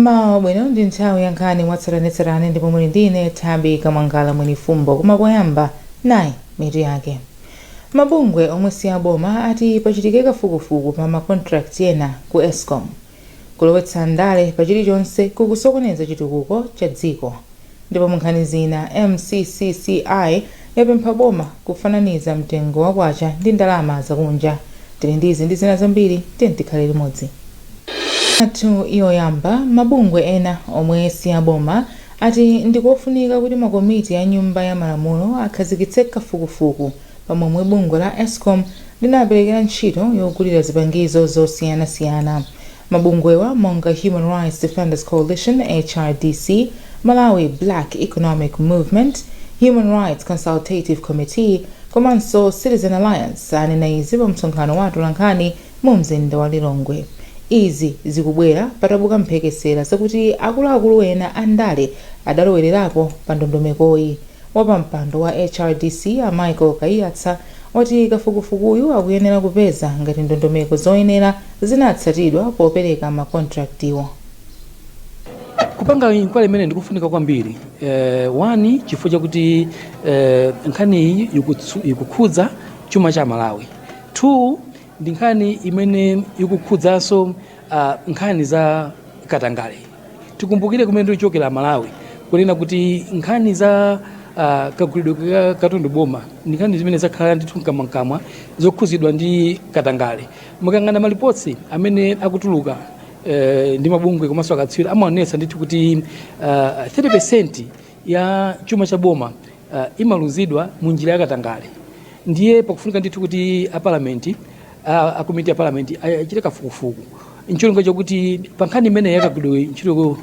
Mmawa wabwino, ndi nthawi ya nkhani mwatsatanetsatane ndipo muli ndi ine Thabi Kamwangala Mwenifumbo. Koma poyamba, nayi mitu yake. Mabungwe omwe si aboma ati pachitike kafukufuku pa ma contract ena ku Escom. Kulowetsa ndale pa chilichonse kukusokoneza chitukuko cha dziko. Ndipo munkhani zina, MCCCI yapempha boma kufananiza mtengo wa kwacha ndi ndalama zakunja. Tili ndi izi ndi zina zambiri, tiyeni tikhale limodzi. Athu yoyamba, mabungwe ena omwe si aboma ati ndikofunika kuti makomiti a Nyumba ya Malamulo akhazikitse kafukufuku pa momwe bungwe la Escom linaperekera ntchito yogulira zipangizo zosiyanasiyana. Mabungwewa monga Human Rights Defenders Coalition, HRDC, Malawi Black Economic Movement, Human Rights Consultative Committee komanso Citizen Alliance anena izi pa msonkhano wa atolankhani mu mzinda wa Lilongwe. Izi zikubwera patabuka mphekesera zakuti akuluakulu ena a ndale adalowererapo pa ndondomekoyi. Wapampando wa HRDC a Michael Kaiyatsa wati kafukufukuyu akuyenera kupeza ngati ndondomeko zoyenera zinatsatidwa popereka ma contract-wo. Kupanga inquiry imene ndikufunika kwambiri, one, chifukwa chakuti nkhani iyi ikukhudza chuma cha Malawi. Two, ndi nkhani imene ikukhudzanso nkhani za katangale. Tikumbukire kumene tikuchokera Malawi, kunena kuti nkhani za kagulidwe ka katundu boma ndi nkhani zimene zakhala ndithu mkamwamkamwa zokhuzidwa ndi katangale. Mukayang'ana malipotsi amene akutuluka ndi mabungwe komanso akatswiri, amaonetsa ndithu kuti 30% ya chuma cha boma imaluzidwa mu njira ya katangale. Ndiye pakufunika ndithu kuti a parliament, a komiti ya parliament achite kafukufuku ncholinga chakuti pa nkhani imene yakagwidwe ntchito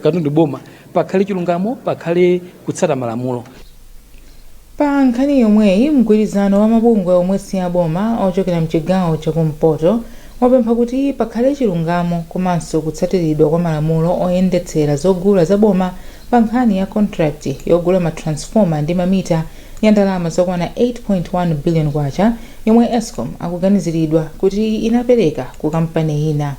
katundu boma pakhale chilungamo, pakhale kutsata malamulo. Pa nkhani yomweyi, mgwirizano wa mabungwe omwe si aboma ochokera mchigawo chakumpoto wapempha kuti pakhale chilungamo komanso kutsatiridwa kwa malamulo oyendetsera zogula za boma pa nkhani ya contract yogula ma transformer ndi mamita ya ndalama zokwana 8.1 billion kwacha yomwe Escom akuganiziridwa kuti inapereka ku kampani ina.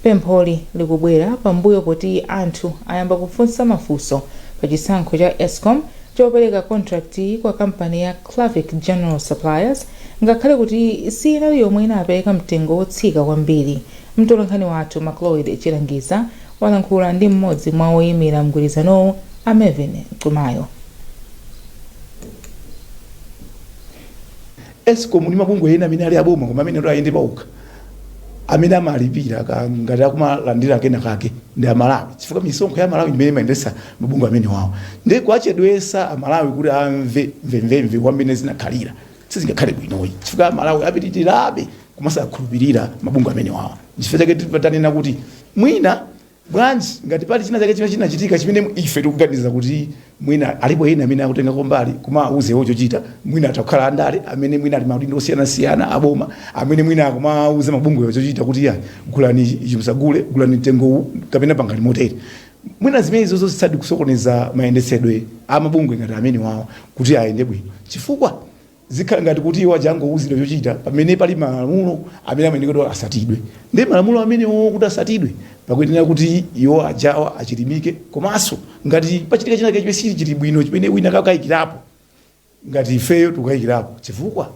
Pempholi likubwera pambuyo poti anthu ayamba kufunsa mafunso pa chisankho cha Escom chopereka contract kwa kampani ya Clavic General Suppliers ngakhale kuti sinali yomwe inapereka mtengo wotsika kwambiri. Mtolankhani wathu Macloyd Chilangiza walankhula ndi mmodzi mwa oyimira mgwirizanowu, a Mervyn Nxumalo. Escom ndi mabungwe ena amene ali aboma koma amene ayende paokha, amene amalipira ngati akumalandira kena kake ndi Amalawi, chifukwa misonkho ya Amalawi imene imayendetsa mabungwe amene wawo. Ndiye kuwachedwesa Amalawi kuti amve mvemvemve kwamene zinakhalira sizingakhale bwinoyi, chifukwa Amalawi apitirirabe kumasakhulupirira mabungwe amene wawo. Chifukwa chake tanena kuti mwina bwanji ngati pali china chake chimene chinachitika chimene ife tikuganiza kuti mwina alipo ena amene akutengako mbali kumawauza chochita, mwina atakhala andale amene mwina ali maudindo osiyanasiyana aboma amene mwina akumawauza mabungwe chochita kuti ya gulani ichi, musagule, gulani mtengo kapena pangani motere, mwina zimenezo zisadi kusokoneza mayendetsedwe a mabungwe ngati amene wawo kuti ayende bwino, chifukwa zikhala ngati kuti iwo aja angouzidwa chochita pamene pali malamulo amene amayenera kuti asatidwe. Ndi malamulo amenewo kuti asatidwe pakuyenera kuti iwo ajawa achilimike, komanso ngati pachitika china chake chimene chili bwino chimene wina kakayikirapo, ngati ifeyo tikukayikirapo, chifukwa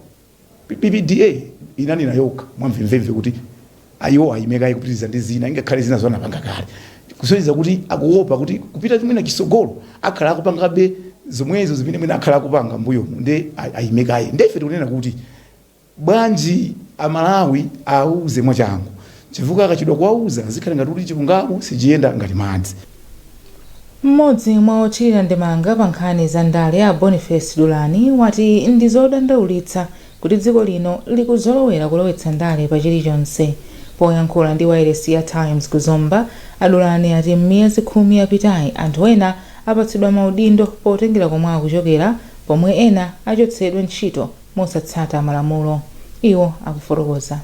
PPDA inanena yokha mwamvemvemve kuti iwo ayime kaye kupitiriza ndi zina, ingakhale zina zonapanga kale, kusonyeza kuti akuopa kuti kupita mwina chisogolo akhala akupangabe zomwezo zimene mwina akhala akupanga mbuyomu, nde ayime kaye. Nde ife tikunena kuti bwanji Amalawi auze mwachangu, chifukwa akachedwa kuwauza zikhala ngati kuti chilungamo sichiyenda ngati madzi. Mmodzi mwa othirira ndemanga pa nkhani za ndale, a Boniface Dulani, wati ndi zodandaulitsa kuti dziko lino likuzolowera kulowetsa ndale pa chilichonse. Poyankhula ndi wailesi ya Times ku Zomba, a Dulani ati m'miyezi 10 yapitayi anthu ena apatsidwa maudindo potengera komwe akuchokera pomwe ena achotsedwa ntchito mosatsata malamulo. Iwo akufotokoza.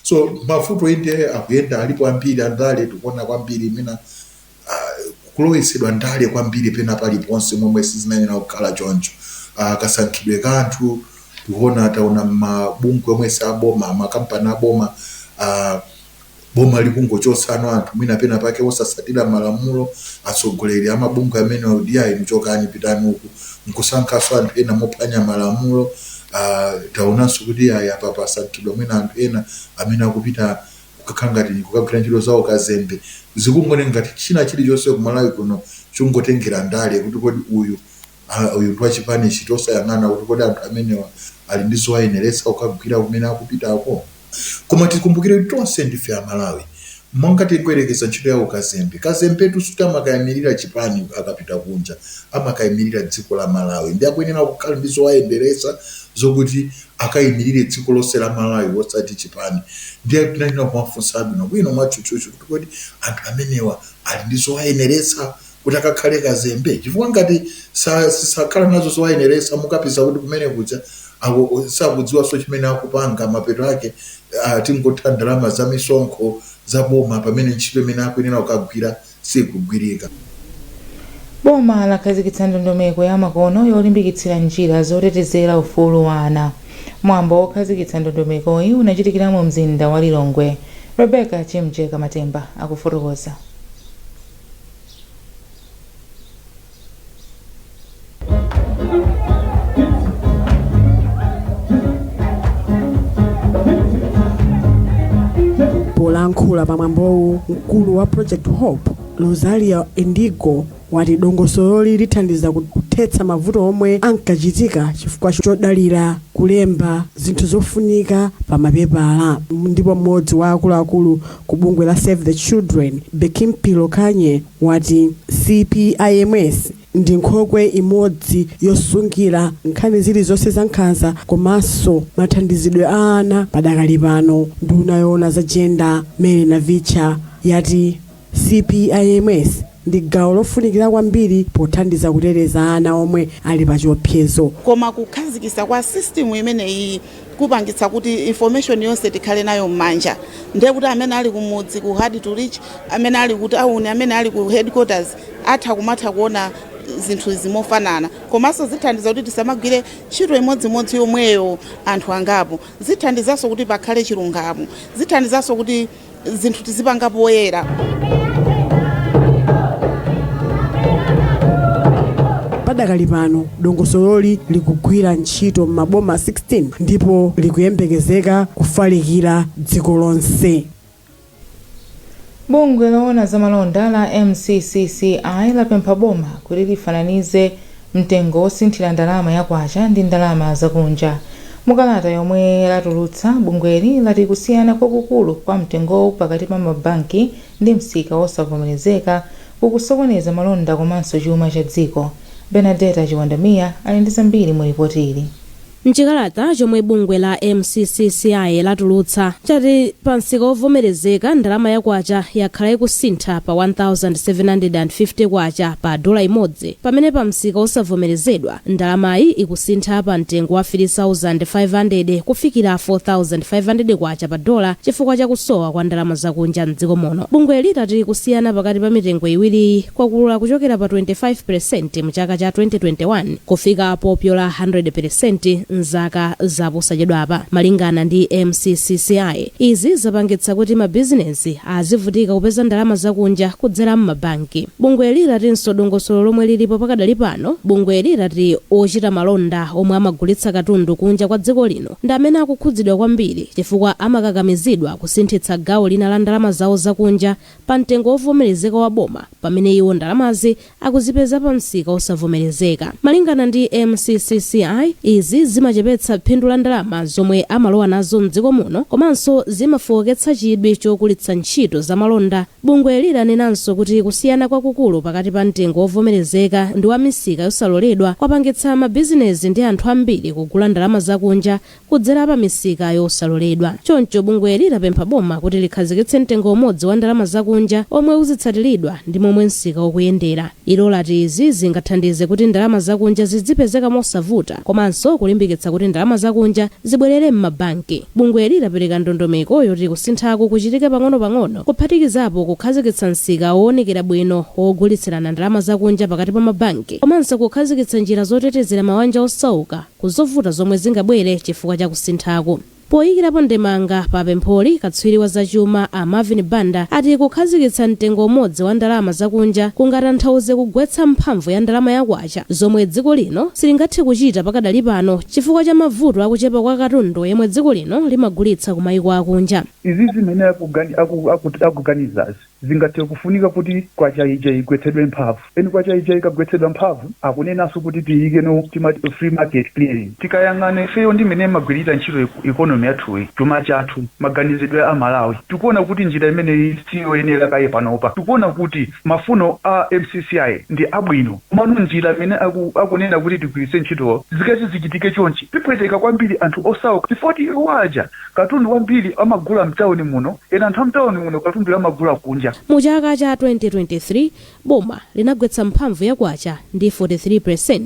So mavuto inde akuyenda, alipo ambiri andale, tikuona kwambiri mwina kulowetsedwa ndale kwambiri pena paliponse momwe sizimayenera kukhala choncho. Kasankhidwe kanthu tikuona, taona mabungwe omwe si aboma, makampani aboma, Boma likungochotsano anthu mwina pena pake osasatira malamulo, atsogoleri amabungwe amene odiayi mchokani pitani uku, nkusankhanso anthu ena mophwanya malamulo. Taonanso kuti ayi, apa pasankhidwa mwina anthu ena amene akupita kukakhala ngati kukagwira ntchito zawo kazembe. Zikungone ngati china chilichonse kumalawi kuno chingotengera ndale, kuti kodi uyu uyu ndi wachipanichi, tosayang'ana kuti kodi anthu amenewa ali ndi zowayeneretsa kukagwira kumene akupitako. Koma tikumbukire kuti tonse ndife Amalawi. Monga tikuyerekeza ntchito ya ukazembe, kazembetu amakayimirira chipani akapita kunja, amakayimirira dziko la Malawi, ndi akuyenera kukhala ndi zowayenderetsa zokuti akayimirire dziko lonse la Malawi, osati chipani. Ndiye tinalina kumafunsa bwino bwino mwatchutchutchu kuti kodi anthu amenewa ali ndi zowayeneretsa kuti akakhale kazembe? Chifukwa ngati sakhala nazo zowayeneretsa, mukapeza kuti kumene kuja sakudziwanso chimene akupanga. Mapeto ake tingotha ndalama za misonkho za boma pamene ntchito imene akuyenera kukagwira sikugwirika. Boma lakhazikitsa ndondomeko ya makono yolimbikitsira njira zotetezera ufulu wa ana. Mwambo wokhazikitsa ndondomekoyi unachitikira mu mzinda wa Lilongwe. Rebecca Chimjeka Matemba akufotokoza. Polankhula pamwambowu, mkulu wa Project Hope, Rosalia Indigo, wati dongosololi lithandiza kuthetsa mavuto omwe ankachitika chifukwa chodalira kulemba zinthu zofunika pa mapepala. Ndipo mmodzi wa akuluakulu ku bungwe la Save the Children, Bekimpilo Kanye, wati CPIMS ndi nkhokwe imodzi yosungira nkhani zilizonse za nkhanza komanso mathandizidwe a ana. Padakali pano, nduna yoona za gender, Mary Navicha, yati CPIMS ndi gawo lofunikira kwambiri pothandiza kuteteza ana omwe ali pa chiopsezo. Koma kukhazikitsa kwa system imeneyi kupangitsa kuti information yonse tikhale nayo m'manja, ndiye kuti amene ali kumudzi, ku hard to reach, amene ali ku town, amene ali ku headquarters, atha kumatha kuona zinthu izi mofanana. Komanso zithandiza kuti tisamagwire ntchito imodzimodzi yomweyo anthu angapo. Zithandizanso kuti pakhale chilungamo. Zithandizanso kuti zinthu tizipanga poyera. Padakali pano, dongosololi likugwira ntchito m'maboma 16 ndipo likuyembekezeka kufalikira dziko lonse. Bungwe loona zamalonda la MCCCI lapempha boma kuti lifananize mtengo wosinthira ndalama ya kwacha ndi ndalama zakunja. Mukalata yomwe latulutsa, bungweli lati kusiyana kwakukulu kwa mtengowu pakati pa mabanki ndi msika wosavomerezeka kukusokoneza malonda komanso chuma cha dziko. Benadeta Chiwandamiya ali ndi zambiri mu ripoti ili. Mchikalata chomwe bungwe la MCCCI latulutsa, chati pa msika wovomerezeka ndalama ya kwacha yakhala ikusintha pa 1750 kwacha pa dola imodzi, pamene pa msika wosavomerezedwa ndalamayi ikusintha pa mtengo wa 3500 kufikira 4500 kwacha pa dola chifukwa cha kusowa kwa ndalama zakunja mdziko muno. Bungweli lati kusiyana pakati pa mitengo iwiriyi kwakula kuchokera pa 25% mu chaka cha 2021 kufika popyola 100% mzaka zaposachedwapa. Malingana ndi MCCCI, izi zapangitsa kuti mabizinesi azivutika kupeza ndalama zakunja kudzera m'mabanki. Bungweli latinso dongosolo lomwe lilipo pakadali pano, bungweli lati ochita malonda omwe amagulitsa katundu kunja kwa dziko lino ndi amene akukhudzidwa kwambiri, chifukwa amakakamizidwa kusinthitsa gawo lina la ndalama zawo zakunja pa mtengo wovomerezeka wa boma, pamene iwo ndalamazi akuzipeza pa msika osavomerezeka. Malingana ndi MCCCI, izi zimachepetsa phindu la ndalama zomwe amalowa nazo mdziko muno komanso zimafowoketsa chidwi chokulitsa ntchito za malonda. Bungweli lanenanso kuti kusiyana kwakukulu pakati pa mtengo wovomerezeka ndi wa misika yosaloledwa kwapangitsa mabizinesi ndi anthu ambiri kugula ndalama zakunja kudzera pa misika yosaloledwa. Choncho bungweli lapempha boma kuti likhazikitse mtengo umodzi wa ndalama zakunja omwe uzitsatiridwa ndi momwe msika ukuyendera. Ilo lati izi zingathandize kuti ndalama zakunja zizipezeka mosavuta komanso kulimbikitsa kuti ndalama zakunja zibwerere m'mabanki. Bungweli lapereka ndondomeko yoti kusinthako kuchitike pang'ono-pang'ono, kuphatikizapo kukhazikitsa msika woonekera bwino wogulitsirana ndalama zakunja pakati pa mabanki, komanso kukhazikitsa njira zotetezera mabanja osauka ku zovuta zomwe zingabwere chifukwa cha kusinthako. Poyikirapo ndemanga pa pempholi, katswiri wa zachuma a Marvin Banda ati kukhazikitsa mtengo umodzi wa ndalama zakunja kungatanthauze kugwetsa mphamvu ya ndalama ya kwacha, zomwe dziko lino silingathe kuchita pakadali pano chifukwa cha mavuto akuchepa kwa katundu yemwe dziko lino limagulitsa ku mayiko akunja. Izi zimene akuganizazi zingathe kufunika kuti kwacha ija igwetsedwe mphamvu. Eni kwacha ija ikagwetsedwa mphamvu, akunenanso kuti tiyike no timati free market clearing. Tikayang'ana ifeyo ndi mmene imagwirira ntchito economy yathuyi, chuma chathu, maganizidwe a Malawi, tikuona kuti njira imeneyi siyoyenera kaye panopa. Tikuona kuti mafuno a MCCI ndi abwino, komano njira imene akunena kuti tigwiritse ntchito, zikati zichitike chonchi, tipweteka kwambiri anthu osauka, chifukwa iwo aja katundu wambiri amagula mtawuni muno, ena anthu amtawuni muno katundu amagula kunja. Mu chaka cha 2023 boma linagwetsa mphamvu ya kwacha ndi 43%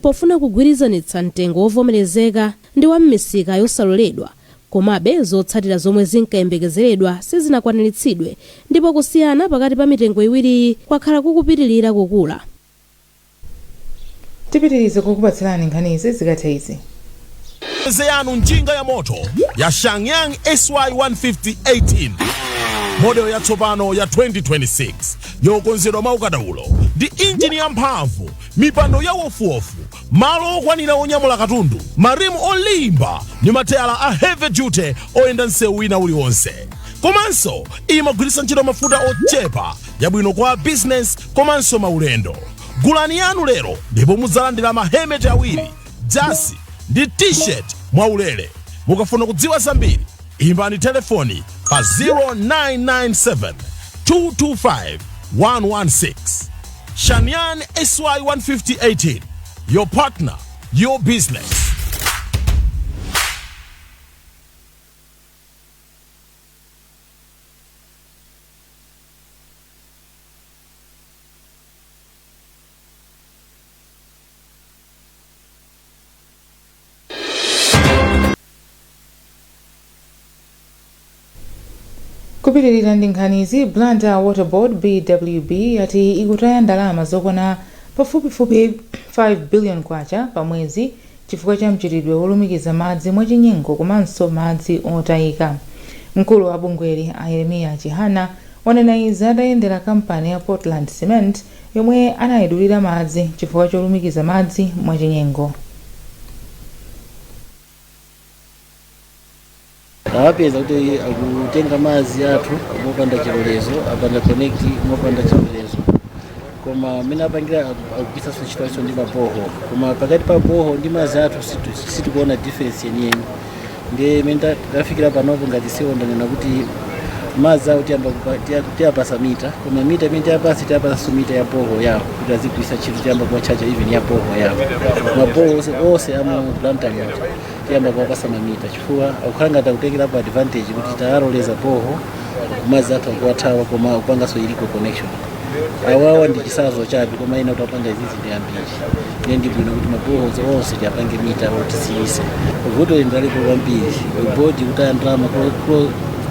pofuna kugwirizanitsa mtengo wovomerezeka ndi wa m'misika yosaloledwa. Komabe zotsatira zomwe zinkayembekezeredwa sizinakwaniritsidwe, ndipo kusiyana pakati pa mitengo iwiriyi kwakhala kukupitirira kukula. Tipitirize kukupatsirani nkhanizi zikatha izi. Yanu njinga ya moto ya Shangyang SY 150 18, model yatsopano ya 2026, yokonzedwa mwaukadaulo ndi injini yamphamvu, mipando ya wofuwofu, malo okwanira onyamula katundu, marimu olimba ndi matayala a heavy duty oyenda msewu wina uliwonse. Komanso imagwiritsa ntchito mafuta ochepa, yabwino kwa business komanso maulendo. Gulani yanu lero ndipo mudzalandira mahelmet awiri, jasi ndi t-shirt mwaulere. Mukafuna kudziwa zambiri, imbani telefoni pa 0997 225 116. Shanyan SY 15018, your partner, your business. Kupitirira ndi nkhanizi, Blantyre Water Board, BWB, yati ikutaya ndalama zokwana pafupifupi 5 billion kwacha pa mwezi chifukwa cha mchitidwe wolumikiza madzi mwachinyengo komanso madzi otayika. Mkulu wa bungweli a Yeremiya Chihana wanena izi atayendera kampani ya Portland Cement yomwe anayidulira madzi chifukwa cholumikiza madzi mwachinyengo. Awapeza kuti akutenga madzi athu mopanda chilolezo, apanga connect mopanda chilolezo, koma amene apangira akugwiritsanso ntchito ndi maborehole, koma pakati pa borehole ndi madzi athu sitikuona difference yeniyeni. Ndiye imene tafikira panopo ngati CEO, ndanena kuti madzi awo tiyamba tiyapasa mita, koma mita imene tiyapasa, tiyapasanso mita ya borehole yawo kuti azigwiritsa ntchito. Tiyamba kuwachaja even ya borehole yawo. Maborehole onse onse amu Blantyre muja tiyamba kuwapasa mamita, chifukwa akukhala ngati akutengerapo advantage kuti tawaloleza borehole, madzi athu akuwathawa, koma akupanganso illegal connection. Awawa ndi chisazo chabe, koma ina kuti apanga izizi ndi ambiri. Ndiye ndi bwino kuti maboreholes onse tiapange mita otisiyise. Vuto ili ndalipo kwambiri, board kutaya ndalama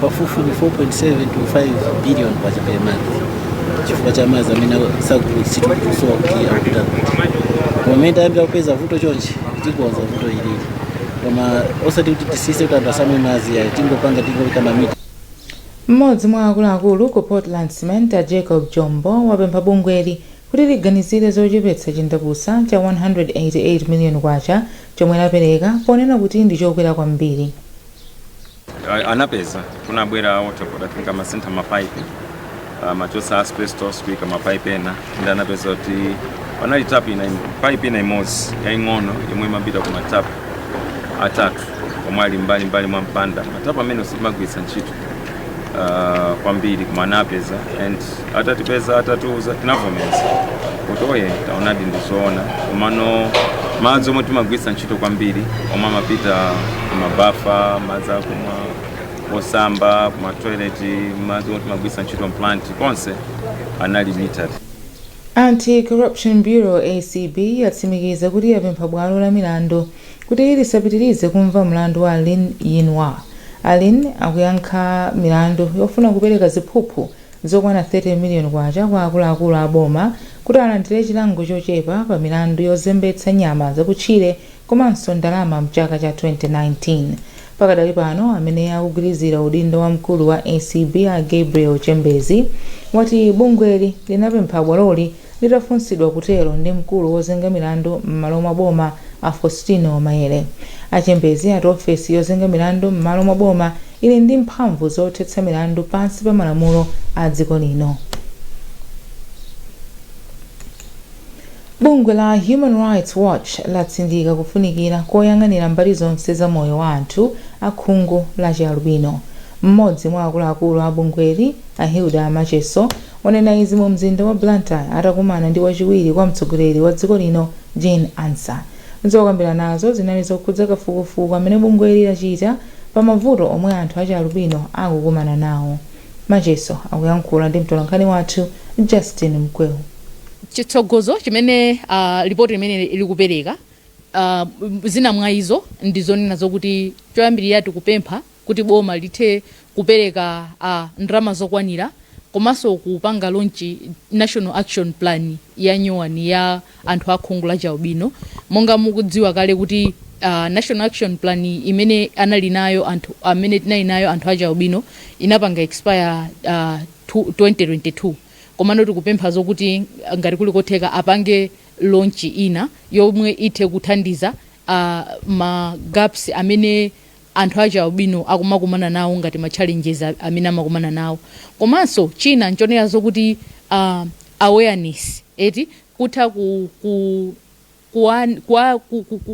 pafupifupi 4.7 to 5 billion kwacha per month chifukwa cha madzi amene sitikusowa kuti akupita kuti. Koma mmene tayambira kupeza vuto chonchi, tikonza vuto ilili, koma osati kuti tisise kuti anthu asamwe madzi ayi, tingopanga, tingopika mamita. Mmodzi mwa akuluakulu ku Portland Cement a Jacob Jombo wapempha bungweli kuti liganizire zochepetsa chindapusa cha 188 million kwacha chomwe lapereka, ponena kuti ndi chokwera kwambiri. Anapeza kunabwera water board, I think amasintha mapaipi, amachotsa asbestos, kuyika mapaipi ena, ndi anapeza kuti panali tap ina, pipe ina imodzi yaying'ono yomwe imapita ku matapu atatu omwe ali mbali mbali mwa mpanda. Matapu amene sitimagwiritsa ntchito kwambiri, koma anapeza, and atatipeza, atatiuza, tinavomereza kuti oye, taonadi, ndizoona. Komano madzi omwe timagwiritsa ntchito kwambiri, omwe amapita kumabafa, madzi akumwa, osamba, kumatoilet, madzi omwe timagwiritsa ntchito mplant konse, anali metered. Anti-Corruption Bureau, ACB, yatsimikiza kuti yapempha bwalo la milandu kuti lisapitirize kumva mlandu wa Lin Yinwa. Alin akuyankha milandu yofuna kupereka ziphuphu zokwana 30 million kwacha kwa akuluakulu a boma kuti alandire chilango chochepa pa milandu yozembetsa nyama zakutchire komanso ndalama mchaka cha 2019. Pakadali pano, amene akugwirizira udindo wa mkulu wa ACB a Gabriel Chembezi wati bungweli linapempha bwaloli litafunsidwa kutero ndi mkulu wozenga milandu m'malo mwa boma a Faustino Maele. Achembezi ati ofesi yozenga milandu m'malo mwa boma ili ndi mphamvu zothetsa milandu pansi pa malamulo a dziko lino. Bungwe la Human Rights Watch latsindika kufunikira koyang'anira mbali zonse za moyo wa anthu a khungu la chialubino. Mmodzi mwa akuluakulu a bungweli, a Hilda Macheso, wanena izi mu mzinda wa Blantyre atakumana ndi wachiwiri kwa mtsogoleri wa dziko lino Jane Ansah. Zokambiranazo zinali zokhudza kafukufuku amene bungweli lachita pa mavuto omwe anthu achialubino akukumana nawo. Macheso akuyankhula ndi mtolankhani wathu Justin Mkweu. Chitsogozo chimene ripoti limene likupereka, zina mwa izo ndi zonena zokuti choyambirira tikupempha kuti boma lithe kupereka ndalama zokwanira komanso kupanga launch National Action Plan ya nyuwani ya anthu akhungu la chialubino. Monga mukudziwa kale kuti National Action Plan imene anali nayo anthu amene tinali nayo anthu achialubino inapanga expire 2022, komano tikupempha zokuti ngati kuli kotheka apange launch ina yomwe ithe kuthandiza ma gaps amene anthu achialubino akumakumana nawo ngati ma challenges amene amakumana nawo. Komanso china nchonena zokuti awareness eti kutha ku, ku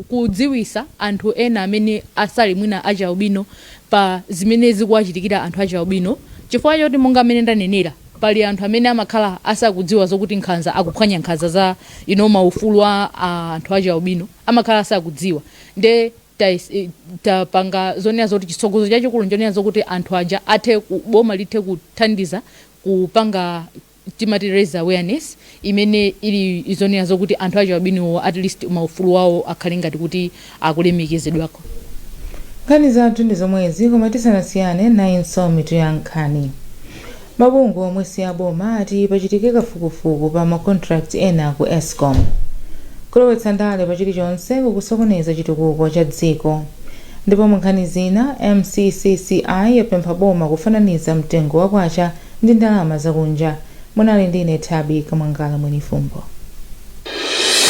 kudziwisa anthu ena amene asali mwina achialubino pa zimene zikuwachitikira anthu achialubino, chifukwa choti monga amene ndanenera, pali anthu amene amakhala asakudziwa zokuti nkhanza akuphwanya nkhanza za maufulu a anthu achialubino, amakhala asakudziwa. Nde tapanga zonena zoti chitsogozo chachikulu nchonena zokuti anthu aja athe boma lithe kuthandiza kupanga timati raise awareness imene ili izonena zokuti anthu achialubinowo at least maufulu wawo akhale ngati kuti akulemekezedwako. Nkhani zathu ndi zomwezi, koma tisanasiyane nayinso mitu ya nkhani. Mabungwe omwe si aboma ati pachitike kafukufuku pa ma contract ena ku ESCOM. Kulowetsa ndale pa chilichonse kukusokoneza chitukuko cha dziko. Ndipo mu nkhani zina, MCCCI yapempha boma kufananiza mtengo wa kwacha ndi ndalama zakunja. Munali ndine Thabi Kamwangala Mwenifumbo.